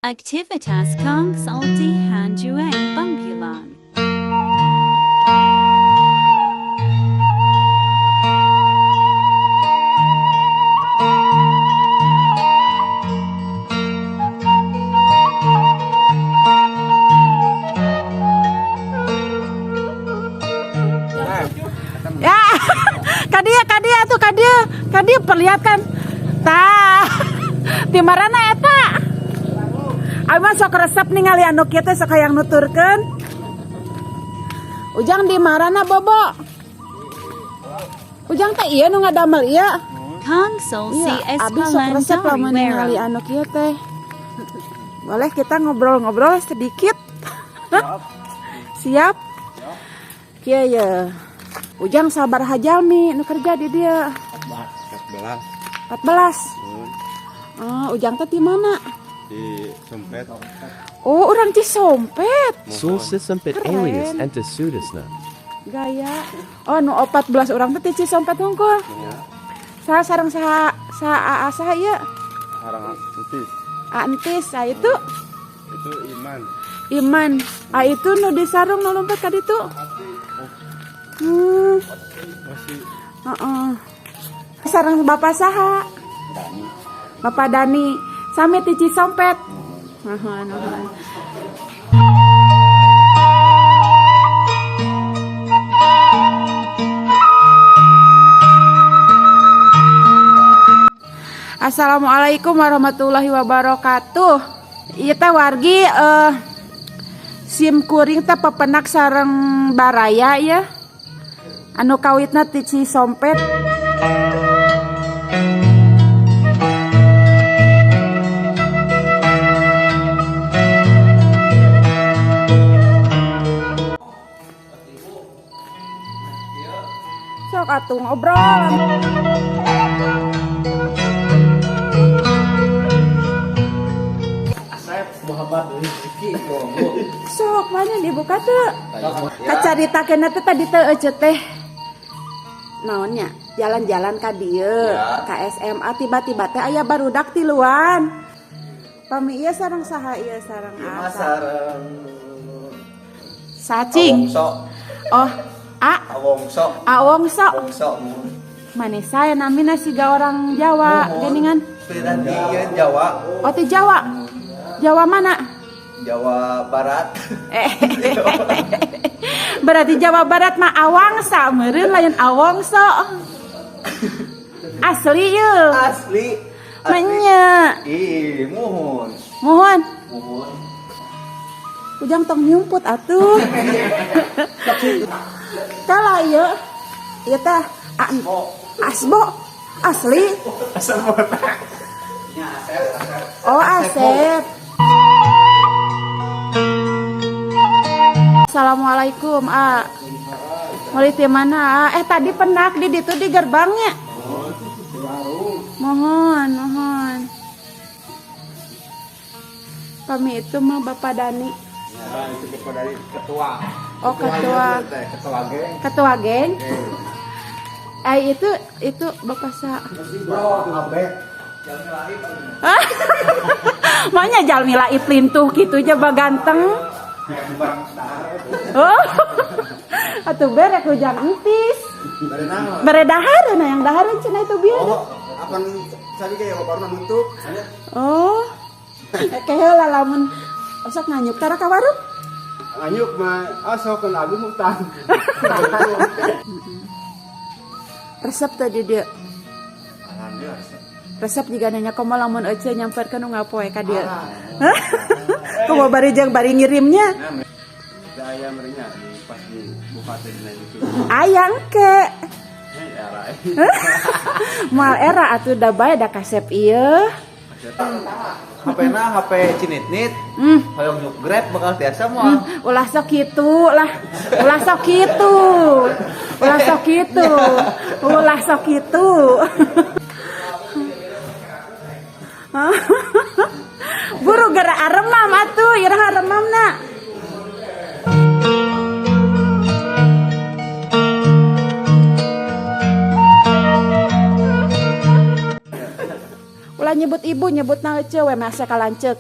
Aktivitas Kongsul di Hanjuang Bungbulang. Ya, kadia kadia tuh kadia kadia perlihatkan. Tah, di marana eta? Abi mah sok resep ningali anu kieu teh, sok hayang nuturkeun. Ujang di marana bobo? Ujang teh ieu nu ngadamel ieu. Kongsul Iya, CS abi sok resep lamun ningali Wero. Anu kieu teh. Boleh kita ngobrol-ngobrol sedikit? Siap? Kieu ya. Ujang sabaraha jalmi nu kerja di dieu? 14. 14. Oh, Ujang teh di mana? Di Sompet. Oh, orang Cisompet. Sul sisempit Keren. Alias enta sudisna. Gaya. Oh, nu 14 orang teh ti Cisompet hungkul. Ya. Saha sareng saha saha aa saha ieu? Sareng Entis. A Entis, ah itu Itu Iman. Iman. Ah, itu nu di sarung nu lompat ka ditu. Masih. Heeh. Sareng bapak saha? Dani. Bapak Dani. Sami ti Cisompet. Nuhun, nuhun. Assalamualaikum warahmatullahi wabarakatuh. Ieu teh wargi, sim kuring teh pepenak sareng baraya ya. Anu kawitna ti Cisompet. Sok atuh ngobrol. Asep Muhammad Rizki Monggo. Sok mana dibuka tuh? Kacaritakeun teh tadi teh ece teh. Naonnya? Jalan-jalan ka dieu, ka SMA, tiba-tiba teh aya barudak tiluan. Pami ieu sareng saha ieu, sareng Ieu mah asa? Sareng Sacing. Awongso. Oh, A Awongso. A Wongso. Wongso. Manisa ya namina siga orang Jawa, Muhun. geningan. Tidak di ieu Jawa. Oh, ti Jawa. Jawa mana? Jawa Barat. Eh, berarti Jawa Barat mah Awangsa, meureun lain Awongso. Asli yeuh. Asli. Asli. Menya. Ih, muhun. Muhun. Muhun. Ujang tong nyumput atuh. Kala ieu ieu teh Asbo asli. Asal botak. Nya Asep, Asep. Oh, Asep. Assalamualaikum, A. Mulai di mana, A? Eh, tadi penak di ditu di gerbangnya. Mohon, mohon. Kami itu mah Bapak Dani. Ya, itu bapak dari ketua. Oh, ketua. Teh, ketua geng. Ketua geng. Eh, itu Bapak sa. Bro, Abek. Makanya jalmi laip lintuh gitu aja ganteng. Oh. Atuh berek Ujang Entis. Bere naon? Bere dahareun, yang dahareun cenah itu bieu. Oh, apan tadi kayak bapak nutup. Oh. Eh, keheula lamun osok nganyuk tara ka warung. Nganyuk mah osok kan abi hutang. Resep tadi dia. Alhamdulillah. Resep juga nanya komo lamun ece nyamperkeun unggal poe ka dieu. Komo bari jeung bari ngirimnya. Da aya merenya pas di buka teh dina YouTube. Aya engke. Hei, era. Moal era atuh da bae da kasep ieu. HP na HP cinit-nit. Hoyong nyuk Grab bakal biasa moal. Ulah sok kitu lah. Ulah sok kitu. Ulah sok kitu. Ulah sok kitu. Buru gerak aremam atuh, iraha aremamna. Ulah nyebut ibu, nyebut na ece we masa kalanceuk.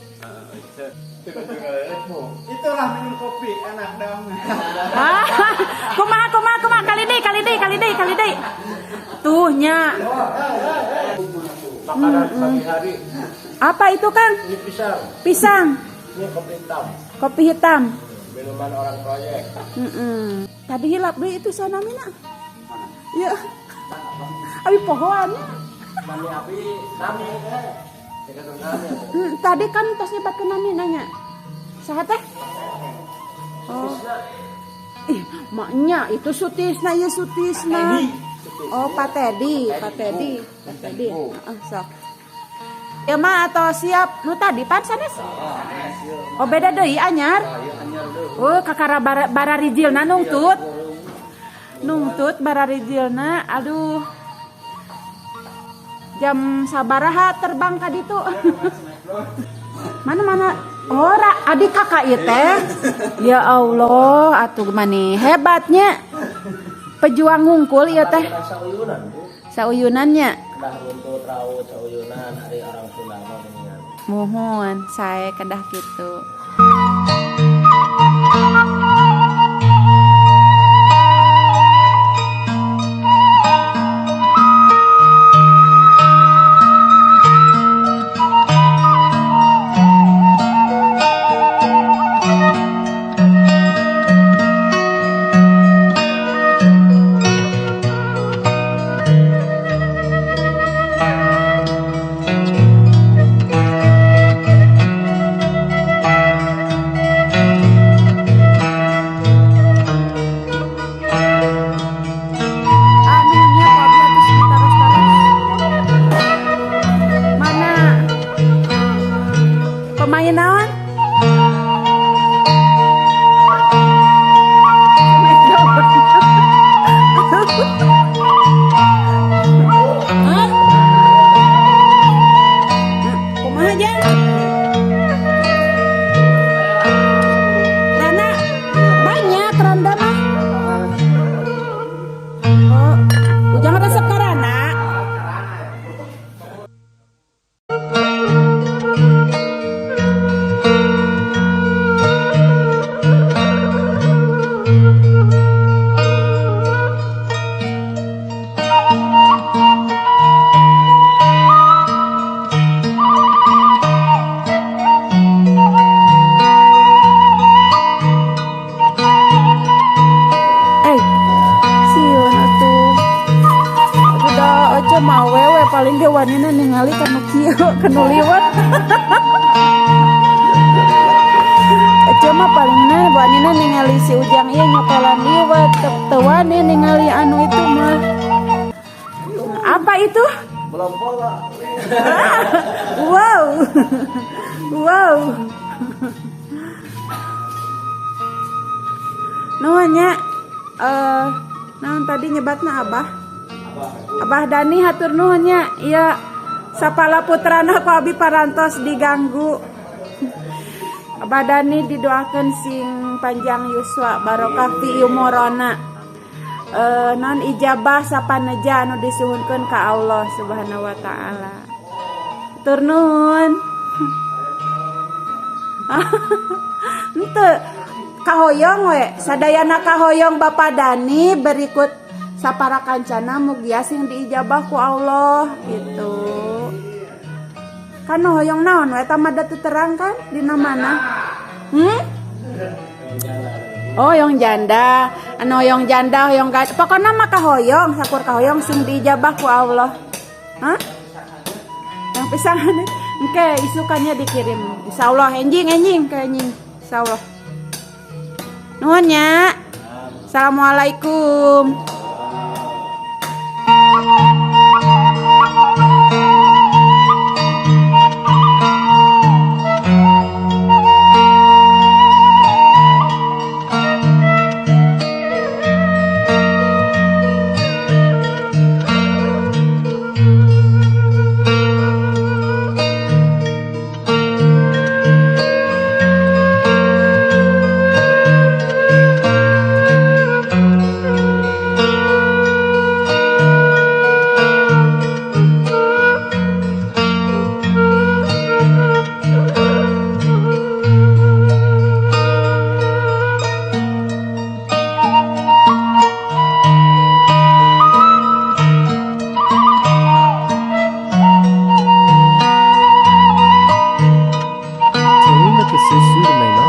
Itulah minum kopi enak dong. Ah, kumaha kumaha kumaha kali deui kali deui kali deui kali deui. Tuh nya. Makanan pagi hari. Apa itu, Kang? Ini pisang. Pisang. Ini kopi hitam. Kopi hitam. Minuman orang proyek. Tadi hilap beli itu sana mina. Ya. Abi pohoannya. Mami api nami eh. Tadi kan tos nyebatkeun nami nanya. Saha teh? Oh. Ih, maknya itu Sutisna ya Sutisna. Oh, Pak Teddy, Pak Teddy, Pak Teddy. Heeh, sok. Ya mah atau siap nu tadi pan sanes? Oh, beda deui anyar. Oh, kakara bararijilna nungtut. Nungtut bararijilna, aduh. Jam sabaraha terbang ka ditu. Mana mana? Ora adik kakak ieu teh. Ya Allah, atuh mani hebatnya. Pejuang ngungkul ieu teh. Sauyunan, Bu. Sauyunannya. Kedah runtut raut sauyunan ari orang Sunda mah geuningan. Muhun, sae kedah kitu. Anunya kok abi atuh ditaros-taros. Mana? Pemain naon? Pemain naon? Hah? Kumaha Jang? Rana banyak randa mah. Oh, Ujang resep ka Rana. Eh, sieun atuh. Aduh da aja mah wewe paling ge wanina ningali kanu kieu, kanu liwet. Aja mah palingna wanina ningali si Ujang ieu nyokolan liwet, teu wani ningali anu itu mah. Apa itu? Belum pola. Wow. Wow. Nuhun nya. Naon tadi nyebatna Abah? Abah Dani hatur nuhun nya. Ieu sapala putrana ku abi parantos diganggu. Abah Dani didoakeun sing panjang yuswa barokah fi umurana. Non ijabah sapaneja anu disuhunkeun ka Allah Subhanahu wa taala. Hatur nuhun. Henteu kahoyong we, sadayana kahoyong Bapak Dani berikut sapara kancana mugia sing diijabah ku Allah gitu. Kan hoyong naon we eta mah da teu terang kan dina mana? Oh, hoyong janda, anu hoyong janda, hoyong gak, pokokna mah kahoyong, sakur kahoyong sing diijabah ku Allah. Hah? Yang pisangan engke isukannya dikirim. Insyaallah enjing enjing ke enjing. Insyaallah. Nuhun nya. Assalamualaikum. Sisuda.